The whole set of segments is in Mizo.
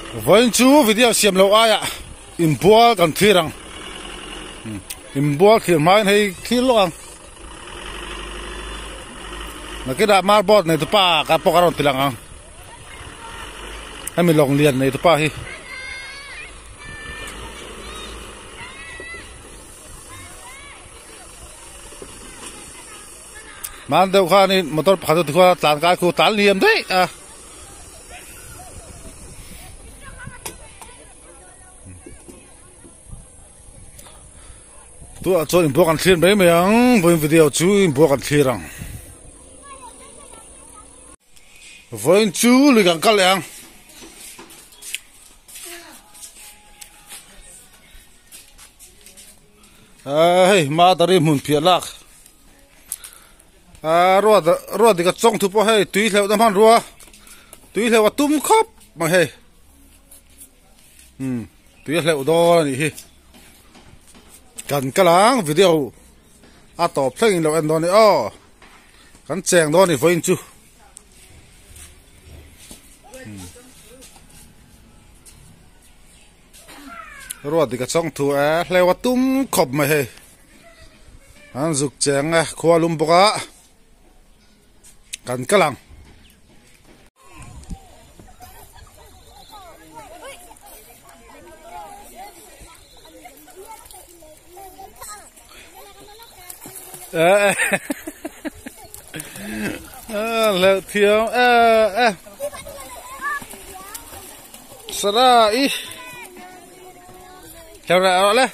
Vawiin chu video siam loh aiah inbual kan thlir ang. Inbual thlir hmain hei thlir lawk ang. Nakinah marboard nei tupa ka pawh ka rawn ti lang ang. Hemi lawng lian nei tupa hi. Hman deuh khanin motor pakhat chu tikhuan a tlan kai khu tlan liam daih a. Tunah chuan inbuak an thlir mai mai ang vawiin video chu inbuak an thlir ang. Vawiin chu lui kan kal leh ang. Ahh hei madari hmun phiah lak ahh ruat ruat dik a chawng thu pawh hei tui hleuh na hmanrua tui hleuh a tum khawp mai hei umm tui a hleuh dawn a nih hi kan kal ang video a tawp thleng in lo en dawn a ni aw kan cheng dawn a ni vawiin chu. Ruat dik a chawng thu e hleu a tum khawp mai hei an zuk cheng a khua lum bawk a kan kal ang. Hleuh thiam e e Sara i hleuh reh rawh le.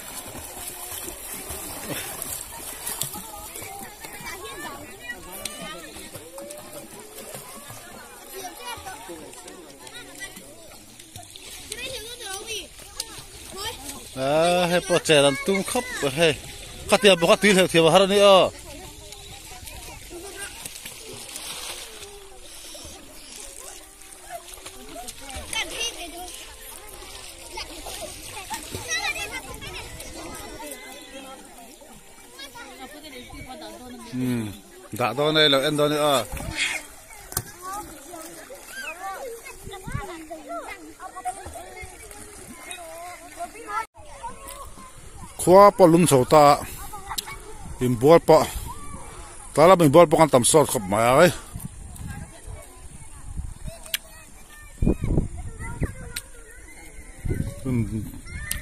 A hei pawh chen an tum khawp mai hei khatiang bawk a tui hleuh thiam a har a ni aw. Dah dawn e lo en dawn e aw. Khua pawh lum chho ta a inbual pawh tlai lam inbual pawh kan tam sawt khawp mai a.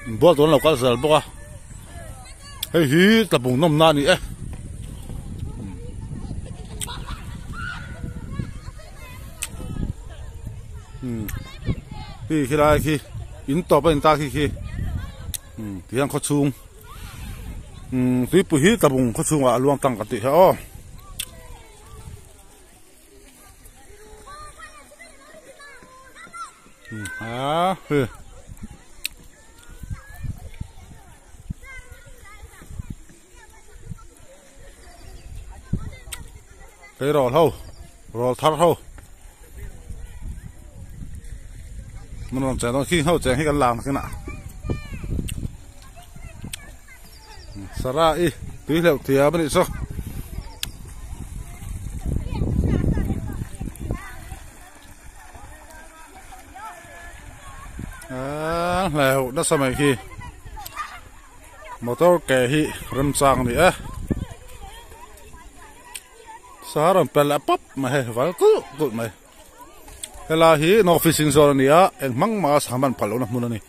Inbual tur an lo kal zel bawk a hei hi tlabung nawmna a ni e. Khi khilai khi in tawp a in ta khi khi ti hian khawchhung tuipui hi tlabung khawchhungah a luang tang ka tih hi aw. A hei Hei rawl ho rawl thar ho mun rawn cheng dawn khi ho cheng hi kan lang nakinah Sarah i tui hleuh thiam a nih chu. A hleuh nasa mai khi motor ke hi remchang a ni e sa rawn pel leh pawp mai hei val kulh kulh mai helai hi no fishing zone a ni a eng hmang mah a sangha man phal lohna hmun a ni.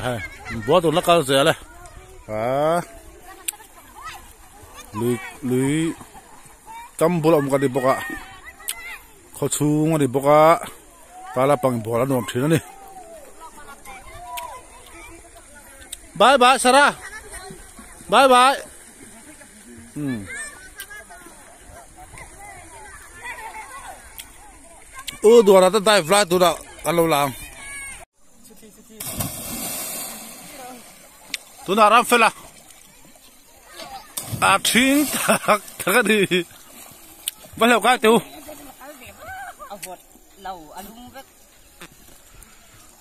Hei bual tur la kal zel e a. Lui lui tam bul a awm ka ni bawk a khaw chhung a ni bawk a tala pang bual a nuam thin a ni bye bye Sara bye bye um u dawrah te dive lai turah kan lo la ang. Tunah ram fel a a thing tak tak a ni va hleuh kai teu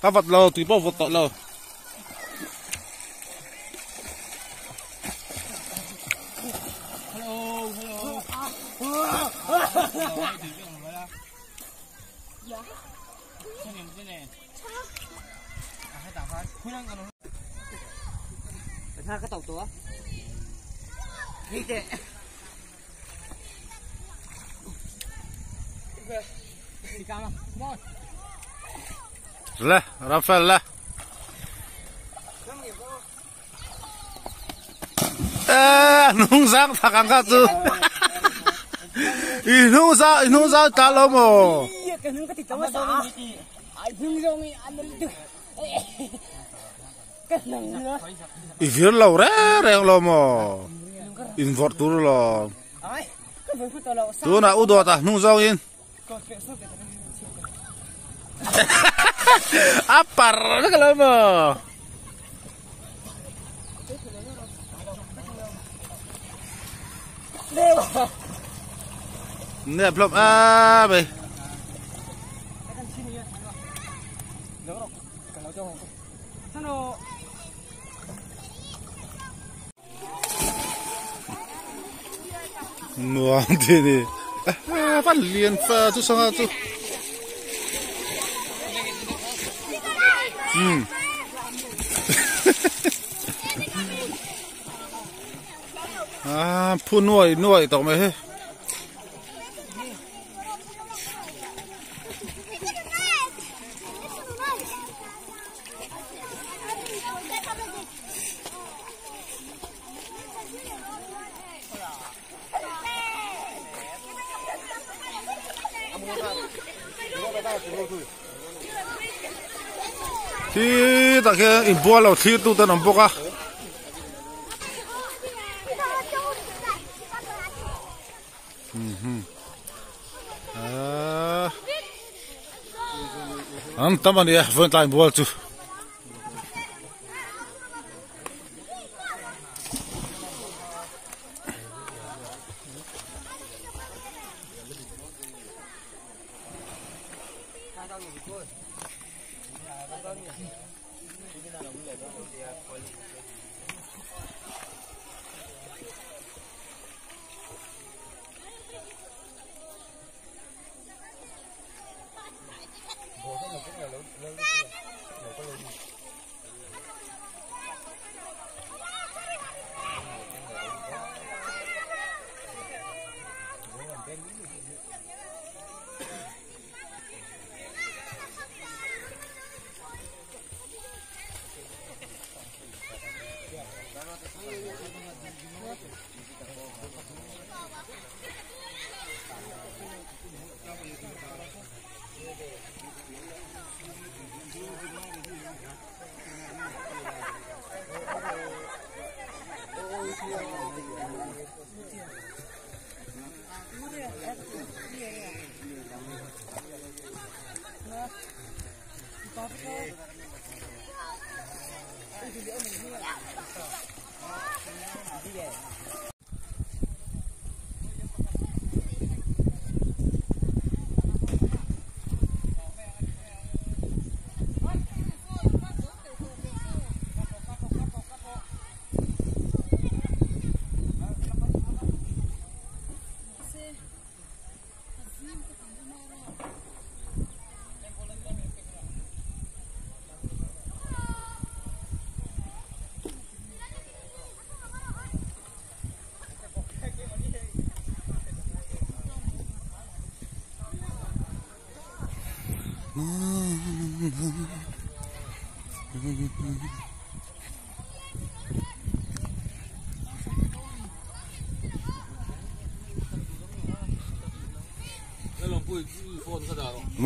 ka vat lo tui pawh vawt tawh lo. Le Rafael le. Nung zang thak ang kha chu. I nung za i nung za ta lo mo. I vir lo re reng lo mo. In vawrh tur lo. Tunah u dawt a hnung zawng in. A par vek lo maw? Nè plop a bay. Nuam ti ni. Van lian fa chu sanga chu. Hmm. À, phu nuôi nuôi tao mày. Thi tak hian inbual lo thlir tu te an awm bawk a. An tam a ni a vawiin tlai inbual chu.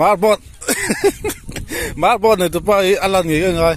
Marbot Marbot nei tupa hi a lan ngei ngai.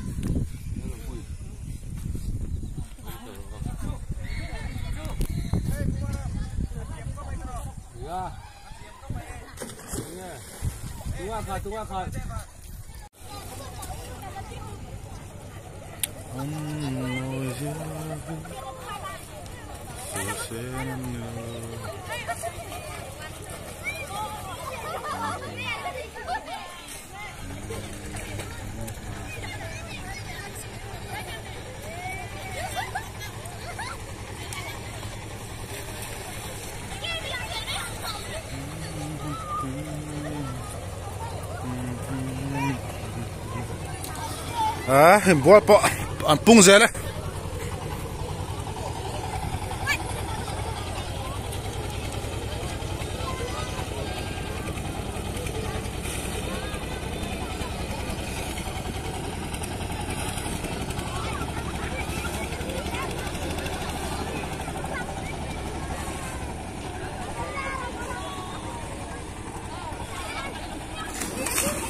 A inbual pawh an pung zel e.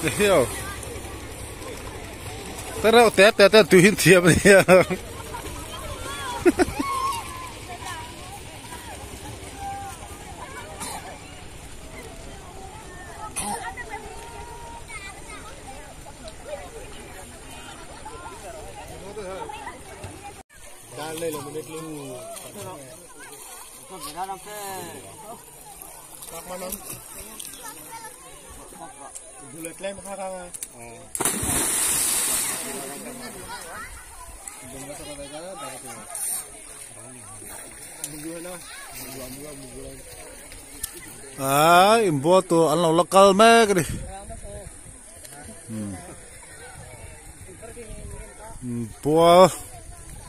Ehiau te reuh te te te tui hin thiam a nia. Aa inbual tur an lo la kal mek a ni inbual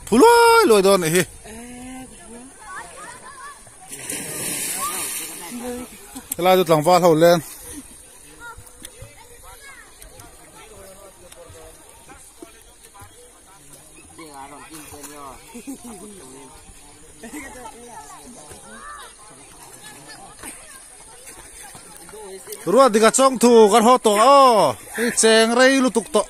phu luai luai dawn a nih hi. Helai chu tlangval ho leng. Ruat dika chawng thu kan haw tawh aw hei cheng rei lutuk tawh.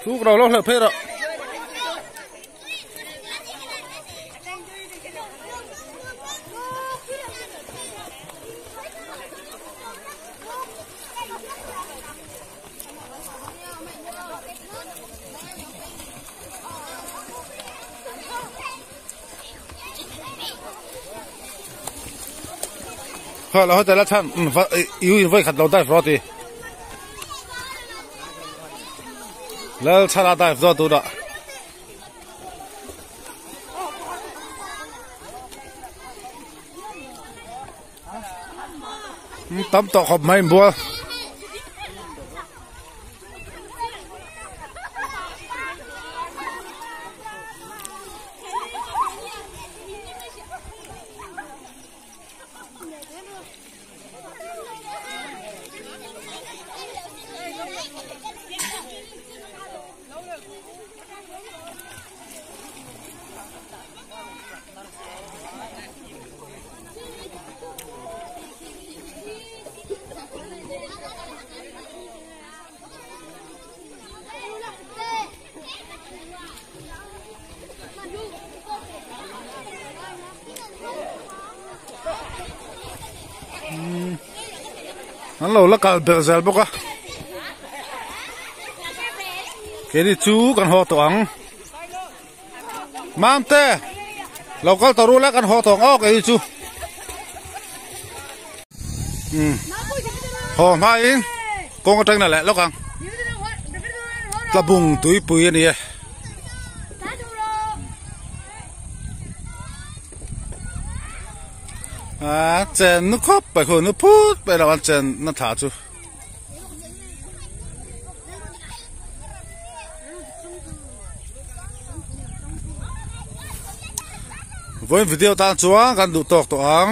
Thuk ro lo hleuh phei rawh. Kha lo hotel a chhan iu in voi khat lo dive rawh ti. Lal chhan a dive dawn tunah. Tam tawh khawp mai inbual. An lo la kal belh zel bawk a keini chu kan haw tawh ang Mamte lo kal tawh rula kan haw tawh ang aw keini chu umm haw hmain kawng atangin a leh lawk ang tlabung tuipui a ni e. A chen nu khawp mai khu nu phut mai lo an chen na thla chu. Vawiin video tan chuan kan duh tawk tawh ang.